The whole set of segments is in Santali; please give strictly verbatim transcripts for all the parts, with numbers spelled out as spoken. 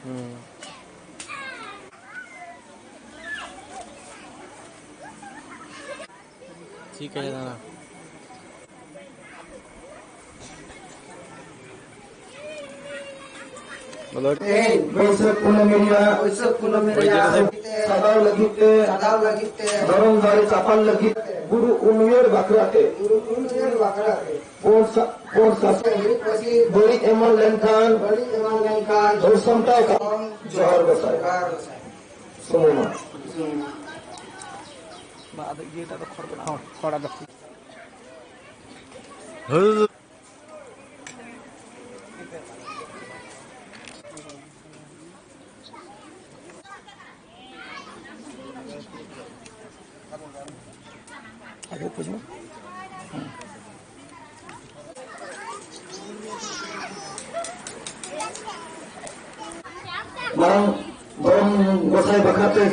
ᱦᱩᱸ᱾ ᱴᱷᱤᱠ ᱟᱪᱷᱮ, ᱫᱟᱫᱟ᱾ ᱵᱚᱞᱚ᱾ ᱛᱮᱦᱮᱧ ᱵᱟᱹᱭᱥᱟᱹᱠᱷ ᱠᱩᱱᱟᱹᱢᱤ ᱨᱮᱭᱟᱜ, ᱵᱟᱹᱭᱥᱟᱹᱠᱷ ᱠᱩᱱᱟᱹᱢᱤ ᱨᱮᱭᱟᱜ ᱥᱟᱜᱟᱣ ᱞᱟᱹᱜᱤᱫ ᱛᱮ, ᱥᱟᱜᱟᱣ ᱞᱟᱹᱜᱤᱫ ᱛᱮ, ᱫᱷᱚᱨᱚᱢ ᱫᱟᱲᱮ ᱪᱟᱯᱟᱞ ᱞᱟᱹᱜᱤᱫ ᱜᱩᱨᱩ ᱩᱱᱩᱭᱟᱹᱨ ᱵᱟᱠᱷᱨᱟ ᱛᱮ, ᱜᱩᱨᱩ ᱩᱱᱩᱭᱟᱹᱨ ᱵᱟᱠᱷᱨᱟ ᱛᱮ, ᱯᱩᱬ ᱥᱟ-, ᱯᱩᱬ ᱥᱟᱥᱟᱝ ᱵᱟᱹᱲᱤᱡ ᱮᱢᱟᱱ ᱞᱮᱱᱠᱷᱟᱱ, ᱵᱟᱹᱲᱤᱡ ᱮᱢᱟᱱ ᱞᱮᱱᱠᱷᱟᱱ, ᱫᱷᱩᱨ ᱥᱟᱢᱴᱟᱣ ᱠᱟᱛᱮ ᱡᱚᱦᱟᱨ ᱜᱚᱸᱥᱟᱭ᱾ ᱡᱚᱦᱟᱨ ᱜᱚᱸᱥᱟᱭ᱾ ᱥᱩᱢᱩᱝ ᱢᱟ᱾ ᱥᱩᱢᱩᱝ ᱢᱟ᱾ ᱵᱟ, ᱟᱫᱚ ᱤᱭᱟᱹᱴᱟᱜ ᱫᱚ ᱠᱷᱚᱲ ᱠᱟᱱᱟ᱾ ᱦᱚᱸ, ᱠᱷᱚᱲ ᱟᱫᱚ᱾ ᱢᱟᱨᱟᱝ ᱫᱷᱚᱨᱚᱢ ᱜᱚᱸᱥᱟᱭ ᱵᱟᱠᱷᱨᱟ ᱛᱮ᱾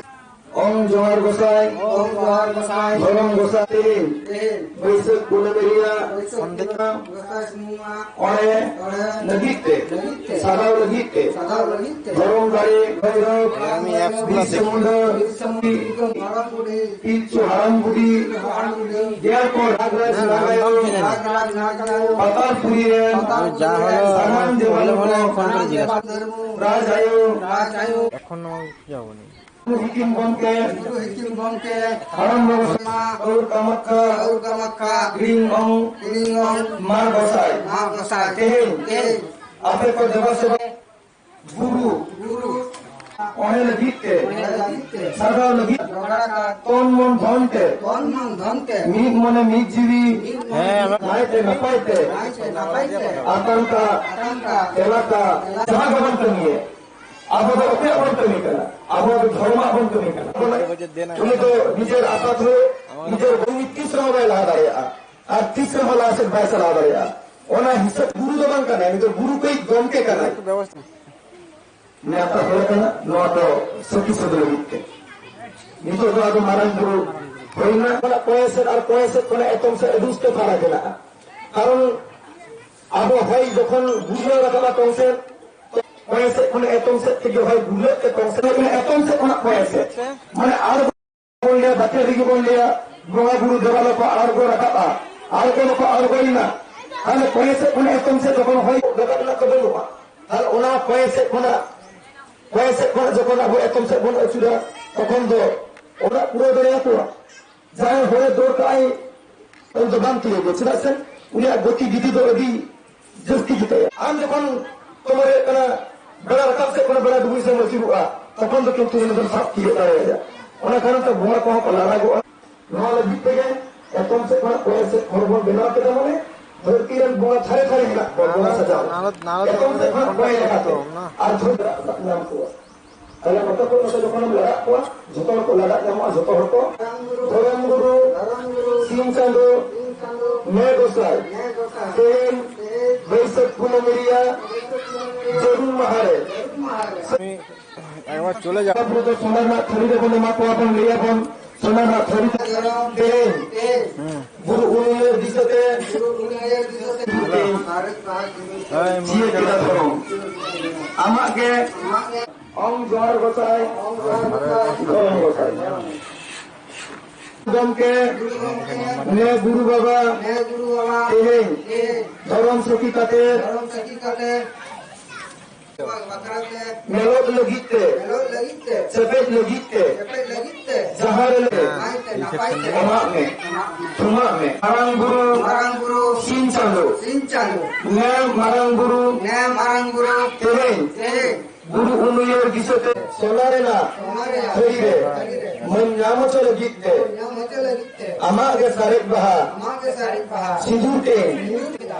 ᱚᱝ ᱡᱚᱦᱟᱨ ᱜᱚᱸᱥᱟᱭ᱾ ᱚᱝ ᱡᱚᱦᱟᱨ ᱜᱚᱸᱥᱟᱭ᱾ ᱫᱷᱚᱨᱚᱢ ᱜᱚᱸᱥᱟᱭ ᱛᱮᱦᱮᱧ ᱛᱮᱦᱮᱧ ᱵᱟᱹᱭᱥᱟᱹᱠᱷ ᱠᱩᱱᱟᱹᱢᱤ ᱨᱮᱭᱟᱜ ᱵᱟᱹᱭᱥᱟᱹᱠᱷ ᱠᱩᱱᱟᱹᱢᱤ ᱜᱚᱸᱥᱟᱭ ᱥᱩᱢᱩᱝᱟᱜ ᱚᱬᱮ ᱚᱬᱮ ᱞᱟᱹᱜᱤᱫ ᱛᱮ, ᱞᱟᱹᱜᱤᱫ ᱛᱮ, ᱥᱟᱜᱟᱣ ᱞᱟᱹᱜᱤᱫ ᱛᱮ, ᱥᱟᱜᱟᱣ ᱞᱟᱹᱜᱤᱫ ᱛᱮ, ᱫᱷᱚᱨᱚᱢ ᱫᱟᱲᱮ ᱵᱷᱟᱭᱨᱚᱵ, ᱵᱤᱨᱥᱟ ᱢᱩᱱᱰᱟ, ᱵᱤᱨᱥᱟ ᱢᱩᱱᱰᱟ, ᱢᱟᱨᱟᱝ ᱵᱩᱰᱷᱤ, ᱯᱤᱞᱪᱩ ᱦᱟᱲᱟᱢ ᱵᱩᱰᱷᱤ, ᱯᱤᱞᱪᱩ ᱦᱟᱲᱟᱢ ᱵᱩᱰᱷᱤ, ᱜᱮᱞ ᱠᱚ ᱱᱟᱜᱽᱨᱟᱡᱽ ᱱᱟᱜᱽᱨᱟᱡᱽ ᱱᱟᱜᱽᱨᱟᱭᱚ, ᱱᱟᱜᱽᱨᱟᱡᱽ ᱱᱟᱜᱽᱨᱟᱭᱚ, ᱯᱟᱛᱟᱞᱯᱩᱨᱤ ᱨᱮᱱ ᱯᱟᱛᱟᱞᱯᱩᱨᱤ ᱨᱮᱱ ᱥᱟᱱᱟᱢ ᱫᱮᱵᱟ ᱞᱳᱠ, ᱥᱟᱱᱟᱢ ᱫᱮᱵᱟ ᱞᱳᱠ, ᱨᱟᱡᱽ ᱟᱭᱳ, ᱨᱟᱡᱽ ᱟᱭᱳ, ᱮᱠᱷᱚᱱᱳ ᱡᱟᱣᱱᱤ᱾ ᱜᱩᱨᱩ ᱦᱤᱠᱤᱢ ᱜᱚᱢᱠᱮ, ᱜᱩᱨᱩ ᱦᱤᱠᱤᱢ ᱜᱚᱢᱠᱮ, ᱦᱟᱲᱟᱢ ᱵᱟᱵᱟ ᱥᱮᱨᱢᱟ, ᱜᱟᱹᱣᱨ ᱠᱟᱢᱟᱠᱠᱷᱟ, ᱜᱟᱹᱣᱨ ᱠᱟᱢᱟᱠᱠᱷᱟ, ᱤᱧ ᱚᱝ, ᱤᱧ ᱚᱝ, ᱢᱟ ᱜᱚᱸᱥᱟᱭ, ᱢᱟ ᱜᱚᱸᱥᱟᱭ, ᱛᱮᱦᱮᱧ, ᱛᱮᱦᱮᱧ, ᱟᱯᱮ ᱠᱚ ᱫᱮᱵᱟ ᱥᱮᱵᱟ, ᱜᱩᱨᱩ, ᱜᱩᱨᱩ, ᱚᱬᱮ ᱞᱟᱹᱜᱤᱫ ᱛᱮ, ᱚᱬᱮ ᱞᱟᱹᱜᱤᱫ ᱛᱮ, ᱥᱟᱨᱦᱟᱣ ᱞᱟᱹᱜᱤᱫ, ᱡᱚᱜᱟᱲ ᱟᱠᱟᱫ, ᱛᱚᱱ ᱢᱚᱱ ᱫᱷᱚᱱ ᱛᱮ, ᱛᱚᱱ ᱢᱚᱱ ᱫᱷᱚᱱ ᱛᱮ, ᱢᱤᱫ ᱢᱚᱱᱮ ᱢᱤᱫ ᱡᱤᱣᱤ, ᱢᱤᱫ ᱢᱚᱱᱮ ᱦᱮᱸ, ᱢᱤᱫ ᱱᱟᱭᱛᱮ ᱱᱟᱯᱟᱭ ᱛᱮ, ᱱᱟᱭᱛᱮ ᱱᱟᱯᱟᱭ ᱛᱮ, ᱟᱛᱟᱝ ᱠᱟᱜ, ᱟᱛᱟᱝ ᱠᱟᱜ, ᱛᱮᱞᱟ ᱠᱟᱜ, ᱛᱮᱞᱟ ᱡᱟᱦᱟᱸ ᱠᱟᱜ, ᱜᱮᱵᱚᱱ ᱠᱟᱹᱢᱤᱭᱮᱫ, ᱟᱵᱚ ᱫᱚ ᱚᱠᱚᱭᱟᱜ ᱵᱚᱱ ᱠᱟᱹᱢᱤ ᱠᱟᱱᱟ? ᱟᱵᱚ ᱫᱚ ᱫᱷᱚᱨᱚᱢᱟᱜ ᱵᱚᱱ ᱠᱟᱹᱢᱤ ᱠᱟᱱᱟ᱾ ᱩᱱᱤ ᱫᱚ ᱱᱤᱡᱮᱨ ᱟᱯᱟᱛ ᱦᱚᱸ, ᱱᱤᱡᱮᱨ ᱵᱟᱹᱦᱩ ᱛᱤᱥ ᱨᱮᱦᱚᱸ ᱵᱟᱭ ᱞᱟᱦᱟ ᱫᱟᱲᱮᱭᱟᱜᱼᱟ, ᱟᱨ ᱛᱤᱥ ᱨᱮᱦᱚᱸ ᱞᱟᱦᱟ ᱥᱮᱫ ᱵᱟᱭ ᱪᱟᱞᱟᱣ ᱫᱟᱲᱮᱭᱟᱜᱼᱟ᱾ ᱚᱱᱟ ᱦᱤᱥᱟᱹᱵ ᱜᱩᱨᱩ ᱫᱚ ᱵᱟᱝ ᱠᱟᱱᱟᱭ, ᱩᱱᱤ ᱫᱚ ᱜᱩᱨᱩ ᱠᱚᱭᱤᱡ ᱜᱚᱢᱠᱮ ᱠᱟᱱᱟᱭ᱾ ᱱᱮᱣᱛᱟ ᱦᱚᱲ ᱠᱟᱱᱟ, ᱱᱚᱣᱟ ᱫᱚ ᱥᱟᱹᱠᱷᱤ ᱥᱟᱹᱫ ᱞᱟᱹᱜᱤᱫ ᱛᱮ᱾ ᱱᱤᱛᱚᱜ ᱫᱚ ᱟᱫᱚ ᱢᱟᱨᱟᱝ ᱵᱩᱨᱩ ᱦᱩᱭᱱᱟ, ᱚᱱᱟ ᱠᱚᱭᱮ ᱥᱮᱫ ᱟᱨ ᱠᱚᱭᱮ ᱥᱮᱫ ᱠᱷᱚᱱᱟᱜ ᱮᱛᱚᱢ ᱥᱮᱫ ᱟᱹᱰᱤ ᱩᱥᱛᱟᱹ ᱯᱷᱟᱨᱟᱠ ᱦᱮᱱᱟᱜᱼᱟ᱾ ᱠᱟᱨᱚᱱ ᱟᱵᱚ ᱦᱚᱭ ᱡᱚᱠᱷᱚᱱ ᱵᱩᱡᱷᱟᱹᱣ ᱨᱟᱠᱟᱵᱟ ᱠᱚᱢ ᱥᱮ ᱠᱚᱭᱮ ᱥᱮᱫ ᱠᱷᱚᱱ ᱮᱛᱚᱢ ᱥᱮᱫ ᱛᱮᱜᱮ ᱦᱚᱭ ᱜᱩᱨᱞᱟᱹᱜ ᱛᱮ ᱠᱚᱭᱮ ᱥᱮᱫ ᱠᱷᱚᱱ ᱮᱛᱚᱢ ᱥᱮᱫ ᱠᱷᱚᱱᱟᱜ ᱠᱚᱭᱮ ᱥᱮᱫ᱾ ᱢᱟᱱᱮ ᱟᱬᱜᱚ ᱵᱚᱱ ᱞᱟᱹᱭᱟ, ᱵᱟᱛᱮ ᱨᱮᱜᱮ ᱵᱚᱱ ᱞᱟᱹᱭᱟ, ᱵᱚᱸᱜᱟ ᱵᱩᱨᱩ ᱫᱮᱵᱟ ᱫᱚᱠᱚ ᱟᱬᱜᱚ ᱨᱟᱠᱟᱵᱼᱟ, ᱟᱬᱜᱚ ᱫᱚᱠᱚ ᱟᱬᱜᱚᱭᱮᱱᱟ᱾ ᱛᱟᱦᱞᱮ ᱠᱚᱭᱮ ᱥᱮᱫ ᱠᱷᱚᱱ ᱮᱛᱚᱢ ᱥᱮᱫ ᱡᱚᱠᱷᱚᱱ ᱦᱚᱭ ᱜᱚᱫᱚᱜ ᱨᱮᱱᱟᱜ ᱫᱚ ᱵᱟᱹᱱᱩᱜᱼᱟ, ᱛᱟᱦᱞᱮ ᱚᱱᱟ ᱠᱚᱭᱮ ᱥᱮᱫ ᱠᱷᱚᱱᱟᱜ, ᱠᱚᱭᱮ ᱥᱮᱫ ᱠᱷᱚᱱᱟᱜ ᱡᱚᱠᱷᱚᱱ ᱟᱵᱚ ᱮᱛᱚᱢ ᱥᱮᱫ ᱵᱚᱱ ᱟᱹᱪᱩᱨᱟ, ᱛᱚᱠᱷᱚᱱ ᱫᱚ ᱚᱲᱟᱜ ᱯᱩᱨᱟᱹᱣ ᱫᱟᱲᱮᱭᱟᱠᱚᱣᱟ᱾ ᱡᱟᱦᱟᱸᱭ ᱦᱚᱲᱮ ᱫᱚᱨ ᱠᱟᱜᱼᱟᱭ, ᱩᱱᱤ ᱫᱚ ᱵᱟᱝ ᱛᱤᱭᱳᱜᱚᱜᱼᱟ᱾ ᱪᱮᱫᱟᱜ ᱥᱮ ᱩᱱᱤᱭᱟᱜ ᱜᱚᱛᱤ ᱵᱤᱫᱷᱤ ᱫᱚ ᱟᱹᱰᱤ ᱡᱟᱹᱥᱛᱤ ᱜᱮᱛᱟᱭᱟ᱾ ᱟᱢ ᱡᱚᱠᱷᱚᱱ ᱛᱚᱢᱟᱨ ᱦᱩᱭᱩᱜ ᱠᱟᱱᱟ, ᱵᱮᱲᱟ ᱨᱟᱠᱟᱵ ᱥᱮᱫ ᱠᱷᱚᱱᱟᱜ ᱵᱮᱲᱟ ᱰᱩᱵᱩᱡ ᱥᱮᱫ ᱮᱢ ᱟᱹᱪᱩᱨᱚᱜᱼᱟ, ᱛᱚᱠᱷᱚᱱ ᱫᱚ ᱠᱤᱱᱛᱩ ᱩᱱᱤ ᱫᱚᱢ ᱥᱟᱵ ᱛᱤᱭᱳᱜ ᱫᱟᱲᱮᱭᱟᱭᱟ᱾ ᱚᱱᱟ ᱠᱟᱨᱚᱱ ᱛᱮ ᱵᱚᱸᱜᱟ ᱠᱚᱦᱚᱸ ᱠᱚ ᱞᱟᱲᱟᱜᱚᱜᱼᱟ᱾ ᱱᱚᱣᱟ ᱞᱟᱹᱜᱤᱫ ᱛᱮᱜᱮ ᱮᱛᱚᱢ ᱥᱮᱫ ᱠᱷᱚᱱᱟᱜ ᱠᱚᱭᱮ ᱥᱮᱫ ᱦᱚᱨ ᱵᱚᱱ ᱵᱮᱱᱟᱣ ᱠᱮᱫᱟ, ᱢᱟᱱᱮ ᱫᱷᱟᱹᱨᱛᱤ ᱨᱮᱱ ᱵᱚᱸᱜᱟ ᱫᱷᱟᱨᱮ ᱫᱷᱟᱨᱮ ᱦᱮᱱᱟᱜ ᱠᱚᱣᱟ, ᱵᱚᱸᱜᱟ ᱥᱟᱡᱟᱣ᱾ ᱱᱟᱞᱟ, ᱱᱟᱞᱟ ᱮᱛᱚᱢ ᱥᱮᱫ ᱠᱷᱚᱱᱟᱜ ᱠᱚᱭᱮ ᱞᱮᱠᱟᱛᱮ ᱟᱨ ᱫᱷᱟᱹᱨᱛᱤ ᱨᱟᱜ ᱥᱟᱵ ᱧᱟᱢ ᱠᱚᱣᱟ᱾ ᱛᱟᱦᱞᱮ ᱱᱚᱛᱮ ᱠᱷᱚᱱ ᱱᱚᱛᱮ ᱡᱚᱠᱷᱚᱱᱮᱢ ᱞᱟᱲᱟᱜ ᱠᱚᱣᱟ, ᱡᱷᱚᱛᱚ ᱦᱚᱲ ᱠᱚ ᱞᱟᱲᱟᱜ ᱧᱟᱢᱚᱜᱼᱟ, ᱡᱷᱚᱛᱚ ᱦᱚᱲ ᱠᱚ᱾ ᱫᱷᱚᱨᱚᱢ ᱜᱩᱨᱩ, ᱥᱤᱧ ᱪᱟᱸᱫᱚ, ᱱᱮ ᱜᱚᱸᱥᱟᱭ, ᱛᱮᱦᱮᱧ ᱵᱟᱹᱭᱥᱟᱹᱠᱷ ᱠᱩᱱᱟᱹᱢᱤ ᱨᱮᱭᱟᱜ ᱡᱟᱹᱨᱩᱢ ᱢᱟᱦᱟ ᱨᱮ ᱮᱠᱵᱟᱨ ᱪᱚᱞᱮ ᱡᱟ᱾ ᱵᱚᱸᱜᱟ ᱵᱩᱨᱩ ᱫᱚ ᱥᱚᱱᱟ ᱨᱮᱱᱟᱜ ᱛᱷᱟᱹᱨᱤ ᱨᱮᱵᱚᱱ ᱮᱢᱟ ᱠᱚᱣᱟ, ᱵᱚᱱ ᱞᱟᱹᱭᱟᱵᱚᱱ, ᱥᱚᱱᱟ ᱨᱮᱱᱟᱜ ᱛᱷᱟᱹᱨᱤ ᱛᱮ ᱛᱮᱦᱮᱧ ᱦᱩᱸ᱾ ᱜᱩᱨᱩ ᱩᱱᱩᱭᱟᱹᱨ ᱫᱤᱥᱟᱹᱛᱮ ᱦᱳᱭ, ᱢᱟ ᱡᱤᱭᱟᱹᱲ ᱠᱮᱫᱟ ᱫᱷᱚᱨᱚᱢ᱾ ᱟᱢᱟᱜ ᱜᱮ ᱚᱝ ᱡᱚᱦᱟᱨ ᱜᱚᱸᱥᱟᱭ, ᱫᱷᱚᱨᱚᱢ ᱜᱚᱸᱥᱟᱭ᱾ ᱜᱚᱢᱠᱮ, ᱱᱮ ᱜᱩᱨᱩ ᱵᱟᱵᱟ, ᱛᱮᱦᱮᱧ ᱫᱷᱚᱨᱚᱢ ᱥᱟᱹᱠᱷᱤ ᱠᱟᱛᱮ ᱢᱮᱞᱚᱜ ᱞᱟᱹᱜᱤᱫ ᱛᱮ, ᱥᱮᱯᱮᱡ ᱞᱟᱹᱜᱤᱫ ᱛᱮ, ᱡᱟᱦᱟᱸ ᱨᱮᱞᱮ ᱮᱢᱟᱜ ᱢᱮ, ᱛᱷᱩᱢᱟᱜ ᱢᱮ᱾ ᱢᱟᱨᱟᱝ ᱵᱩᱨᱩ, ᱥᱤᱧ ᱪᱟᱸᱫᱚ, ᱱᱮ ᱢᱟᱨᱟᱝ ᱵᱩᱨᱩ, ᱛᱮᱦᱮᱧ ᱜᱩᱨᱩ ᱩᱱᱩᱭᱟᱹᱨ ᱫᱤᱥᱟᱹᱛᱮ ᱥᱚᱱᱟ ᱨᱮᱱᱟᱜ ᱛᱷᱟᱹᱨᱤ ᱨᱮ ᱢᱟᱹᱱ ᱧᱟᱢ ᱦᱚᱪᱚ ᱞᱟᱹᱜᱤᱫ ᱛᱮ ᱟᱢᱟᱜ ᱜᱮ ᱥᱟᱨᱮᱡ ᱵᱟᱦᱟ ᱥᱤᱸᱫᱩᱨ ᱛᱮ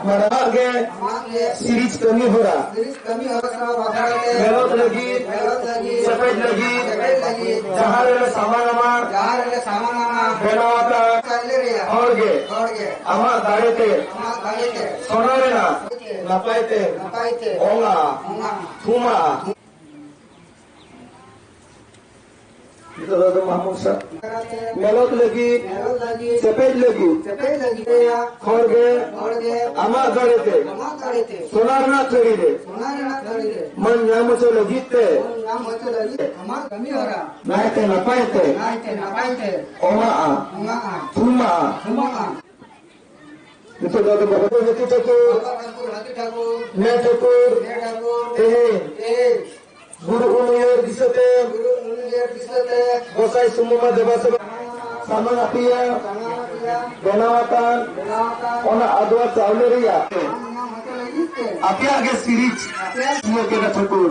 ᱢᱟᱨᱟᱜ ᱜᱮ ᱥᱤᱨᱤᱡ ᱠᱟᱹᱢᱤ ᱦᱚᱨᱟ ᱢᱮᱞᱚᱛ ᱞᱟᱹᱜᱤᱫ, ᱥᱮᱯᱮᱡ ᱞᱟᱹᱜᱤᱫ ᱡᱟᱦᱟᱸ ᱨᱮᱞᱮ ᱥᱟᱢᱟᱝ ᱟᱢᱟ, ᱵᱮᱱᱟᱣ ᱟᱠᱟᱫ ᱦᱚᱲ ᱜᱮ ᱟᱢᱟᱜ ᱫᱟᱲᱮ ᱛᱮ ᱥᱚᱱᱟ ᱨᱮᱱᱟᱜ ᱱᱟᱯᱟᱭ ᱛᱮ ᱚᱝᱟ, ᱛᱷᱩᱢᱟ᱾ ᱫᱟᱫᱟ ᱢᱟᱦᱢᱩᱫ ᱥᱟᱦ᱾ ᱵᱟᱠᱷᱨᱟᱛᱮ ᱢᱮᱞᱚᱛ ᱞᱟᱹᱜᱤᱫ, ᱢᱮᱞᱚᱛ ᱞᱟᱹᱜᱤᱫ, ᱪᱮᱯᱮᱡ ᱞᱟᱹᱜᱤᱫ, ᱪᱮᱯᱮᱡ ᱞᱟᱹᱜᱤᱫ, ᱠᱷᱚᱲ ᱜᱮ, ᱠᱷᱚᱲ ᱜᱮ, ᱟᱢᱟᱜ ᱫᱟᱲᱮᱛᱮ, ᱟᱢᱟᱜ ᱫᱟᱲᱮᱛᱮ, ᱥᱚᱱᱟ ᱨᱮᱱᱟᱜ ᱛᱷᱟᱹᱨᱤ ᱨᱮ, ᱥᱚᱱᱟ ᱨᱮᱱᱟᱜ ᱛᱷᱟᱹᱨᱤ ᱨᱮ, ᱢᱟᱹᱱ ᱧᱟᱢ ᱦᱚᱪᱚ ᱞᱟᱹᱜᱤᱫ ᱛᱮ, ᱢᱟᱹᱱ ᱧᱟᱢ ᱦᱚᱪᱚ ᱞᱟᱹᱜᱤᱫ ᱟᱢᱟᱜ ᱠᱟᱹᱢᱤ ᱦᱚᱨᱟ, ᱱᱟᱭᱛᱮ ᱱᱟᱯᱟᱭ ᱛᱮ, ᱱᱟᱭᱛᱮ ᱱᱟᱯᱟᱭ ᱛᱮ, ᱚᱝᱟᱜᱼᱟ, ᱚᱝᱟᱜᱼᱟ, ᱛᱷᱩᱢᱟᱜᱼᱟ, ᱛᱷᱩᱢᱟᱜᱼᱟ᱾ ᱱᱤᱛᱚᱜ ᱫᱚ ᱟᱫᱚ ᱵᱟᱵᱟ ᱦᱟᱹᱛᱤ ᱴᱷᱟᱹᱠᱩᱨ, ᱵᱟᱵᱟ ᱴᱷᱟᱹᱠᱩᱨ, ᱦᱟᱹᱛᱤ ᱴᱷᱟᱹᱠᱩᱨ, ᱱᱮ ᱴᱷᱟᱹᱠᱩᱨ, ᱱᱮ ᱴᱷᱟᱹᱠᱩᱨ, ᱛᱮᱦᱮᱧ, ᱛᱮᱦᱮᱧ, ᱜᱩᱨᱩ ᱩᱱᱩᱭᱟᱹᱨ ᱫᱤᱥᱟᱹᱛᱮ, ᱜᱩᱨᱩ ᱩᱱᱩᱭᱟᱹᱨ ᱫᱤᱥᱟᱹᱛᱮ, ᱜᱚᱸᱥᱟᱭ ᱥᱩᱢᱩᱝ ᱢᱟ ᱫᱮᱵᱟ ᱥᱮᱵᱟ ᱥᱟᱢᱟᱝ ᱟᱯᱮᱭᱟ, ᱥᱟᱢᱟᱝ ᱟᱯᱮᱭᱟ, ᱵᱮᱱᱟᱣ ᱟᱠᱟᱱ, ᱵᱮᱱᱟᱣ ᱟᱠᱟᱱ, ᱚᱱᱟ ᱟᱫᱣᱟ ᱪᱟᱣᱞᱮ ᱨᱮᱭᱟᱜ ᱟᱢ ᱧᱟᱢ ᱦᱚᱪᱚ ᱞᱟᱹᱜᱤᱫ ᱛᱮ, ᱟᱯᱮᱭᱟᱜ ᱜᱮ ᱥᱤᱨᱤᱡᱽ, ᱟᱯᱮᱭᱟᱜ ᱤᱭᱟᱹ ᱠᱮᱫᱟ ᱴᱷᱟᱹᱠᱩᱨ,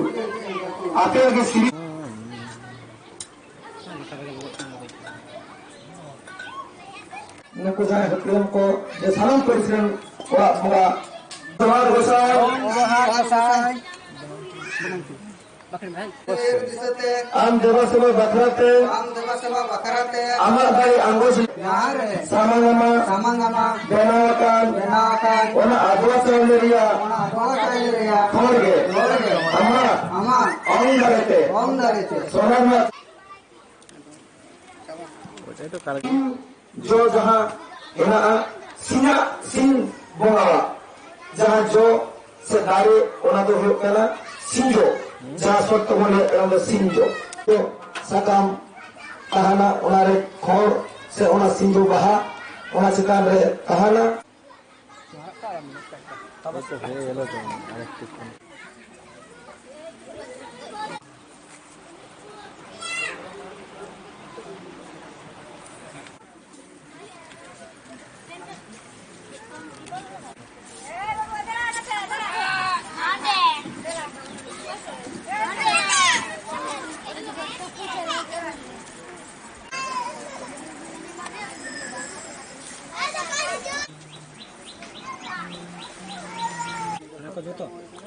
ᱟᱯᱮᱭᱟᱜ ᱜᱮ ᱥᱤᱨᱤᱡᱽ᱾ ᱱᱩᱠᱩ ᱡᱟᱦᱟᱸᱭ ᱦᱟᱹᱯᱤᱭᱟᱹᱢ ᱠᱚ, ᱡᱮ ᱥᱟᱱᱟᱢ ᱯᱟᱹᱨᱤᱥ ᱨᱮᱱ ᱚᱲᱟᱜ ᱵᱚᱸᱜᱟ ᱡᱚᱦᱟᱨ ᱜᱚᱸᱥᱟᱭ᱾ ᱡᱚᱦᱟᱨ ᱜᱚᱸᱥᱟᱭ᱾ ᱟᱢ ᱫᱮᱵᱟ ᱥᱮᱵᱟ ᱵᱟᱠᱷᱨᱟ ᱛᱮ ᱟᱢ ᱫᱮᱵᱟ ᱥᱮᱵᱟ ᱵᱟᱠᱷᱨᱟ ᱛᱮ ᱟᱢᱟᱜ ᱫᱟᱲᱮ ᱟᱸᱜᱚᱪ ᱡᱟᱦᱟᱸ ᱨᱮ ᱥᱟᱢᱟᱝ ᱟᱢᱟ ᱥᱟᱢᱟᱝ ᱟᱢᱟ ᱵᱮᱱᱟᱣ ᱟᱠᱟᱱ ᱵᱮᱱᱟᱣ ᱟᱠᱟᱱ ᱚᱱᱟ ᱟᱫᱣᱟ ᱪᱟᱣᱞᱮ ᱨᱮᱭᱟᱜ ᱚᱱᱟ ᱟᱫᱣᱟ ᱪᱟᱣᱞᱮ ᱨᱮᱭᱟᱜ ᱦᱚᱲ ᱜᱮ ᱦᱚᱲ ᱜᱮ ᱟᱢᱟᱜ ᱟᱢᱟᱜ ᱚᱝ ᱫᱟᱲᱮ ᱛᱮ ᱚᱝ ᱫᱟᱲᱮ ᱛᱮ ᱥᱚᱱᱟ ᱨᱮᱱᱟᱜ ᱡᱚ ᱡᱟᱦᱟᱸ ᱦᱮᱱᱟᱜᱼᱟ, ᱥᱤᱧᱟᱜ, ᱥᱤᱧ ᱵᱚᱸᱜᱟᱣᱟᱜ ᱡᱟᱦᱟᱸ ᱡᱚ ᱥᱮ ᱫᱟᱨᱮ, ᱚᱱᱟ ᱫᱚ ᱦᱩᱭᱩᱜ ᱠᱟᱱᱟ ᱥᱤᱧᱡᱚ᱾ ᱡᱟᱦᱟᱸ ᱥᱚᱛ ᱛᱮᱵᱚᱱ ᱞᱟᱹᱭᱮᱫ ᱠᱟᱱᱟ, ᱚᱱᱟ ᱫᱚ ᱥᱤᱧᱡᱚ᱾ ᱛᱚ, ᱥᱟᱠᱟᱢ ᱛᱟᱦᱮᱱᱟ, ᱚᱱᱟᱨᱮ ᱠᱷᱚᱲ ᱥᱮ ᱚᱱᱟ ᱥᱤᱧᱡᱚ ᱵᱟᱦᱟ ᱚᱱᱟ ᱪᱮᱛᱟᱱ ᱨᱮ ᱛᱟᱦᱮᱱᱟ᱾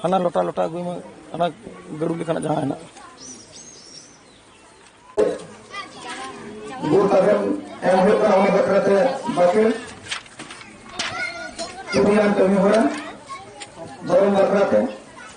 ᱦᱟᱱᱟ ᱞᱚᱴᱟ, ᱞᱚᱴᱟ ᱟᱹᱜᱩᱭ ᱢᱮ, ᱦᱟᱱᱟ ᱜᱟᱹᱰᱩ ᱞᱮᱠᱟᱱᱟᱜ ᱡᱟᱦᱟᱸ ᱦᱮᱱᱟᱜ᱾ ᱜᱩᱨ ᱛᱟᱵᱮᱱ ᱮᱢ ᱦᱩᱭᱩᱜ ᱠᱟᱱᱟ, ᱚᱱᱟ ᱵᱟᱠᱷᱨᱟ ᱛᱮ ᱵᱟᱹᱠᱤᱱ ᱠᱟᱹᱢᱤᱭᱟᱱ ᱠᱟᱹᱢᱤ ᱦᱚᱨᱟ ᱫᱷᱚᱨᱚᱢ ᱵᱟᱠᱷᱨᱟ ᱛᱮ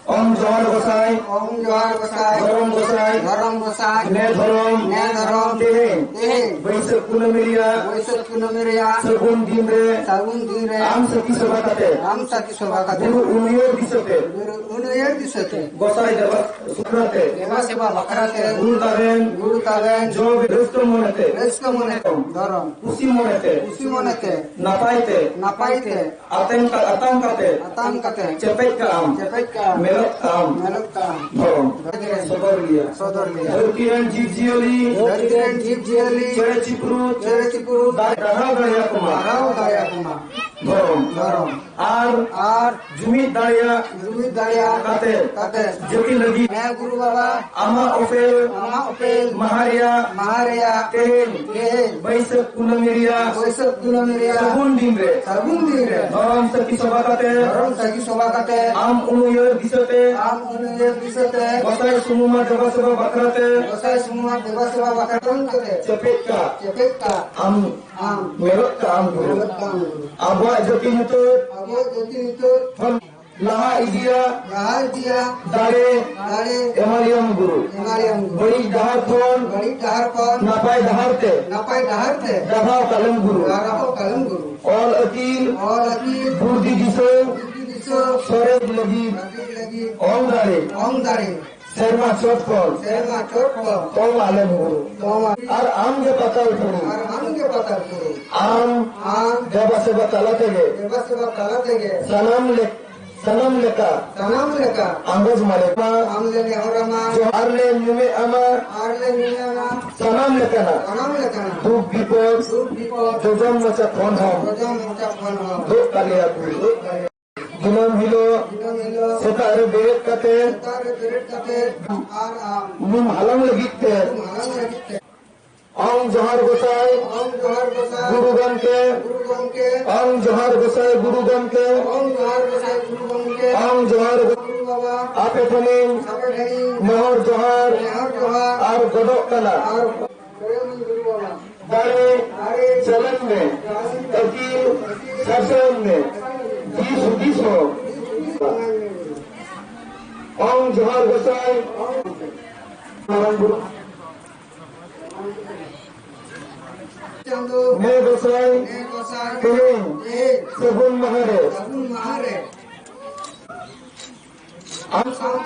ᱚᱱ ᱡᱚᱦᱟᱨ ᱜᱚᱸᱥᱟᱭ᱾ ᱳᱢ ᱡᱚᱦᱟᱨ ᱜᱚᱸᱥᱟᱭ᱾ ᱫᱷᱚᱨᱚᱢ ᱜᱚᱸᱥᱟᱭ᱾ ᱫᱷᱚᱨᱚᱢ ᱜᱚᱸᱥᱟᱭ᱾ ᱱᱮ ᱫᱷᱚᱨᱚᱢ᱾ ᱱᱮ ᱫᱷᱚᱨᱚᱢ᱾ ᱛᱮᱦᱮᱧ᱾ ᱛᱮᱦᱮᱧ᱾ ᱵᱟᱹᱭᱥᱟᱹᱠᱷ ᱠᱩᱱᱟᱹᱢᱤ ᱨᱮᱭᱟᱜ᱾ ᱵᱟᱹᱭᱥᱟᱹᱠᱷ ᱠᱩᱱᱟᱹᱢᱤ ᱨᱮᱭᱟᱜ᱾ ᱥᱟᱹᱜᱩᱱ ᱫᱤᱱ ᱨᱮ᱾ ᱥᱟᱹᱜᱩᱱ ᱫᱤᱱ ᱨᱮ᱾ ᱟᱢ ᱥᱟᱹᱠᱷᱤ ᱥᱚᱵᱷᱟ ᱠᱟᱛᱮ᱾ ᱟᱢ ᱥᱟᱹᱠᱷᱤ ᱥᱚᱵᱷᱟ ᱠᱟᱛᱮ᱾ ᱜᱩᱨᱩ ᱩᱱᱩᱭᱟᱹᱨ ᱫᱤᱥᱟᱹᱛᱮ᱾ ᱜᱩᱨᱩ ᱩᱱᱩᱭᱟᱹᱨ ᱫᱤᱥᱟᱹᱛᱮ᱾ ᱜᱚᱸᱥᱟᱭ ᱫᱮᱵᱟ ᱥᱮᱵᱟ ᱠᱟᱛᱮ᱾ ᱫᱮᱵᱟ ᱥᱮᱵᱟ ᱵᱟᱠᱷᱨᱟ ᱛᱮ᱾ ᱜᱩᱨᱩ ᱛᱟᱵᱮᱱ᱾ ᱜᱩᱨᱩ ᱛᱟᱵᱮᱱ᱾ ᱡᱚ ᱨᱟᱹᱥᱠᱟᱹ ᱢᱚᱱᱮᱛᱮ᱾ ᱨᱟᱹᱥᱠᱟᱹ ᱢᱚᱱᱮ᱾ ᱫᱷᱚᱨᱚᱢ᱾ ᱠᱩᱥᱤ ᱢᱚᱱᱮᱛᱮ᱾ ᱠᱩᱥᱤ ᱢᱚᱱᱮᱛᱮ᱾ ᱱᱟᱯᱟᱭ ᱛᱮ᱾ ᱱᱟᱯᱟᱭ ᱛᱮ᱾ ᱟᱛᱟᱝ ᱠᱟ-, ᱟᱛᱟᱝ ᱠᱟᱛᱮ᱾ ᱟᱛᱟᱝ ᱠᱟᱛᱮ᱾ ᱪᱮᱯᱮᱡ ᱠᱟᱜ ᱟᱢ᱾ ᱪᱮᱯᱮᱡ ᱠᱟᱜ ᱟᱢ᱾ ᱢᱮᱞᱚᱜ ᱠᱟᱜ ᱟᱢ᱾ ᱢᱮᱞᱚᱜ ᱠᱟᱜ ᱟᱢ᱾ ᱫᱷᱚᱨᱚᱢ᱾ ᱥᱚᱫᱚᱨ ᱞᱮᱭᱟ᱾ ᱥᱚᱫᱚᱨ ᱞᱮᱭᱟ᱾ ᱫᱷᱟᱹᱨᱛᱤ ᱨᱮᱱ ᱡᱤᱵᱽ ᱡᱤᱭᱟᱹᱞᱤ᱾ ᱫᱷᱟᱹᱨᱛᱤ ᱨᱮᱱ ᱡᱤᱵᱽ ᱡᱤᱭᱟᱹᱞᱤ᱾ ᱪᱮᱬᱮ ᱪᱤᱯᱨᱩᱫ᱾ ᱪᱮᱬᱮ ᱪᱤᱯᱨᱩᱫ᱾ ᱫᱟᱨᱮ ᱰᱟᱦᱟᱣ ᱫᱟᱲᱮᱭᱟᱠᱚ ᱢᱟ᱾ ᱰᱟᱦᱟᱣ ᱫᱟᱲᱮᱭᱟᱠᱚ ᱢᱟ᱾ ᱫᱷᱚᱨᱚᱢ᱾ ᱫᱷᱚᱨᱚᱢ᱾ ᱟᱨ ᱟᱨ ᱡᱩᱢᱤᱫ ᱫᱟᱲᱮᱭᱟᱜ ᱡᱩᱢᱤᱫ ᱫᱟᱲᱮᱭᱟᱜ ᱠᱟᱛᱮ ᱠᱟᱛᱮ ᱡᱟᱹᱛᱤ ᱞᱟᱹᱜᱤᱫ ᱦᱮᱸ ᱜᱩᱨᱩ ᱵᱟᱵᱟ᱾ ᱟᱢᱟᱜ ᱚᱯᱮᱞ ᱟᱢᱟᱜ ᱚᱯᱮᱞ ᱢᱟᱦᱟ ᱨᱮᱭᱟᱜ ᱢᱟᱦᱟ ᱨᱮᱭᱟᱜ ᱛᱮᱦᱮᱧ ᱛᱮᱦᱮᱧ ᱵᱟᱹᱭᱥᱟᱹᱠᱷ ᱠᱩᱱᱟᱹᱢᱤ ᱨᱮᱭᱟᱜ ᱵᱟᱹᱭᱥᱟᱹᱠᱷ ᱠᱩᱱᱟᱹᱢᱤ ᱨᱮᱭᱟᱜ ᱥᱟᱹᱜᱩᱱ ᱫᱤᱱ ᱨᱮ ᱥᱟᱹᱜᱩᱱ ᱫᱤᱱ ᱨᱮ ᱫᱷᱚᱨᱚᱢ ᱥᱟᱹᱠᱷᱤ ᱥᱚᱵᱷᱟ ᱠᱟᱛᱮ ᱫᱷᱚᱨᱚᱢ ᱥᱟᱹᱠᱷᱤ ᱥᱚᱵᱷᱟ ᱠᱟᱛᱮ ᱟᱢ ᱩᱱᱩᱭᱟᱹᱨ ᱫᱤᱥᱟᱹᱛᱮ ᱟᱢ ᱩᱱᱩᱭᱟᱹᱨ ᱫᱤᱥᱟᱹᱛᱮ ᱜᱚᱸᱥᱟᱭ ᱥᱩᱢᱩᱢᱟ ᱫᱮᱵᱟ ᱥᱮᱵᱟ ᱵᱟᱠᱷᱨᱟᱛᱮ ᱜᱚᱸᱥᱟᱭ ᱥᱩᱢᱩᱢᱟ ᱫᱮᱵᱟ ᱥᱮᱵᱟ ᱵᱟᱠᱷᱨᱟ ᱠᱟᱛᱮ ᱪᱮᱯᱮᱡ ᱠᱟᱜ ᱪᱮᱯᱮᱡ ᱠᱟᱜ ᱟᱢ ᱟᱢ ᱢᱮᱨᱚᱜ ᱠᱟᱜ ᱟᱢ ᱜᱩᱨᱩ᱾ ᱢᱮᱨᱚᱜ ᱠᱟᱜ ᱟᱢ ᱜᱩᱨᱩ᱾ ᱟᱵᱚᱣᱟᱜ ᱡᱟᱹᱛᱤ ᱧᱩᱛᱟᱹᱛ ᱟᱵᱚᱣᱟᱜ ᱡᱟᱹᱛᱤ ᱧᱩᱛᱟᱹᱛ ᱵᱚᱱ ᱞᱟᱦᱟ ᱤᱫᱤᱭᱟ᱾ ᱞᱟᱦᱟ ᱤᱫᱤᱭᱟ᱾ ᱫᱟᱲᱮ ᱫᱟᱲᱮ ᱮᱢᱟᱞᱮᱭᱟᱢ ᱜᱩᱨᱩ᱾ ᱮᱢᱟᱞᱮᱭᱟᱢ ᱜᱩᱨᱩ᱾ ᱵᱟᱹᱲᱤᱡ ᱰᱟᱦᱟᱨ ᱠᱷᱚᱱ ᱵᱟᱹᱲᱤᱡ ᱰᱟᱦᱟᱨ ᱠᱷᱚᱱ ᱱᱟᱯᱟᱭ ᱰᱟᱦᱟᱨ ᱛᱮ ᱱᱟᱯᱟᱭ ᱰᱟᱦᱟᱨ ᱛᱮ ᱰᱟᱨᱦᱟᱣ ᱠᱟᱞᱮᱢ ᱜᱩᱨᱩ᱾ ᱰᱟᱨᱦᱟᱣ ᱠᱟᱞᱮᱢ ᱜᱩᱨᱩ᱾ ᱚᱞ ᱟᱹᱠᱤᱞ ᱚᱞ ᱟᱹᱠᱤᱞ ᱵᱩᱨᱫᱷᱤ ᱫᱤᱥᱟᱹ ᱵᱩᱨᱫᱷᱤ ᱫᱤᱥᱟᱹ ᱥᱚᱨᱮᱥ ᱞᱟᱹᱜᱤᱫ ᱞᱟᱹᱜᱤᱫ ᱚᱝ ᱫᱟᱲᱮ ᱚᱝ ᱫᱟᱲᱮ ᱥᱮᱨᱢᱟ ᱪᱚᱴ ᱠᱷᱚᱱ ᱥᱮᱨᱢᱟ ᱪᱚᱴ ᱠᱷᱚᱱ ᱛᱚᱞ ᱟᱞᱮ ᱵᱩᱨᱩ᱾ ᱛᱚᱞ ᱟᱞᱮ ᱟᱨ ᱟᱢ ᱜᱮ ᱯᱟᱛᱟᱞ ᱵᱩᱨᱩ᱾ ᱟᱨ ᱟᱢ ᱜᱮ ᱯᱟᱛᱟᱞ ᱵᱩᱨᱩ᱾ ᱟᱢ ᱟᱢ ᱫᱮᱵᱟ ᱥᱮᱵᱟ ᱛᱟᱞᱟ ᱛᱮᱜᱮ ᱫᱮᱵᱟ ᱥᱮᱵᱟ ᱛᱟᱞᱟ ᱛᱮᱜᱮ ᱥᱟᱱᱟᱢ ᱞᱮ-, ᱥᱟᱱᱟᱢ ᱞᱮᱠᱟ ᱥᱟᱱᱟᱢ ᱞᱮᱠᱟ ᱟᱸᱜᱚᱪ ᱢᱟᱞᱮ ᱢᱟ᱾ ᱟᱢ ᱞᱮ ᱱᱮᱦᱚᱨ ᱟᱢᱟ᱾ ᱡᱚᱦᱟᱨ ᱞᱮ ᱧᱩᱢᱮᱫ ᱟᱢᱟ᱾ ᱟᱨ ᱞᱮ ᱧᱩᱢᱮᱫ ᱟᱢᱟ᱾ ᱥᱟᱱᱟᱢ ᱞᱮᱠᱟᱱᱟᱜ ᱥᱟᱱᱟᱢ ᱞᱮᱠᱟᱱᱟᱜ ᱫᱩᱠ ᱵᱤᱯᱚᱫ ᱫᱩᱠ ᱵᱤᱯᱚᱫ ᱡᱚᱡᱚᱢ ᱢᱚᱪᱟ ᱠᱷᱚᱱ ᱦᱚᱸ ᱡᱚᱡᱚᱢ ᱢᱚᱪᱟ ᱠᱷᱚᱱ ᱦᱚᱸ ᱫᱩᱜ ᱛᱟᱞᱮᱭᱟ ᱠᱚ᱾ ᱫᱩᱜ ᱛᱟᱞᱮᱭᱟ᱾ ᱫᱤᱱᱟᱹᱢ ᱦᱤᱞᱳᱜ ᱫᱤᱱᱟᱹᱢ ᱦᱤᱞᱳᱜ ᱥᱮᱛᱟᱜ ᱨᱮ ᱵᱮᱨᱮᱫ ᱠᱟᱛᱮ ᱥᱮᱛᱟᱜ ᱨᱮ ᱵᱮᱨᱮᱫ ᱠᱟᱛᱮ ᱟᱨ ᱟᱢ ᱧᱩᱢ ᱦᱟᱞᱟᱝ ᱞᱟᱹᱜᱤᱫ ᱛᱮ ᱧᱩᱢ ᱦᱟᱞᱟᱝ ᱞᱟᱹᱜᱤᱫ ᱛᱮ ᱚᱝ ᱡᱚᱦᱟᱨ ᱜᱚᱸᱥᱟᱭ ᱚᱝ ᱡᱚᱦᱟᱨ ᱜᱚᱸᱥᱟᱭ ᱜᱩᱨᱩ ᱜᱚᱢᱠᱮ ᱜᱩᱨᱩ ᱜᱚᱢᱠᱮ ᱚᱝ ᱡᱚᱦᱟᱨ ᱜᱚᱸᱥᱟᱭ ᱜᱩᱨᱩ ᱜᱚᱢᱠᱮ ᱚᱝ ᱡᱚᱦᱟᱨ ᱜᱚᱸᱥᱟᱭ ᱜᱩᱨᱩ ᱜᱚᱢᱠᱮ ᱚᱝ ᱡᱚᱦᱟᱨ ᱜᱚ-, ᱜᱩᱨᱩ ᱵᱟᱵᱟ ᱟᱯᱮ ᱴᱷᱮᱱᱤᱧ ᱟᱯᱮ ᱴᱷᱮᱱᱤᱧ ᱱᱮᱦᱚᱨ ᱡᱚᱦᱟᱨ ᱱᱮᱦᱚᱨ ᱡᱚᱦᱟᱨ ᱟᱨ ᱜᱚᱰᱚᱜ ᱠᱟᱱᱟ᱾ ᱟᱨ ᱫᱟᱲᱮ ᱪᱟᱞᱟᱜ ᱢᱮ, ᱟᱹᱠᱤᱞ ᱥᱟᱨᱥᱟᱣ ᱢᱮ, ᱫᱤᱥ ᱦᱩᱫᱤᱥ ᱦᱚᱸ᱾ ᱚᱝ ᱡᱚᱦᱟᱨ ᱜᱚᱸᱥᱟᱭ᱾ ᱢᱟᱨᱟᱝ ᱵᱩᱨᱩ᱾ ᱪᱟᱸᱫᱚ ᱱᱮ ᱜᱚᱸᱥᱟᱭ ᱱᱮ ᱜᱚᱸᱥᱟᱭ ᱛᱮᱦᱮᱧ ᱛᱮᱦᱮᱧ ᱥᱟᱹᱜᱩᱱ ᱢᱟᱦᱟ ᱨᱮ ᱥᱟᱹᱜᱩᱱ ᱢᱟᱦᱟ ᱨᱮ ᱟᱢ ᱥᱟᱶᱛᱮ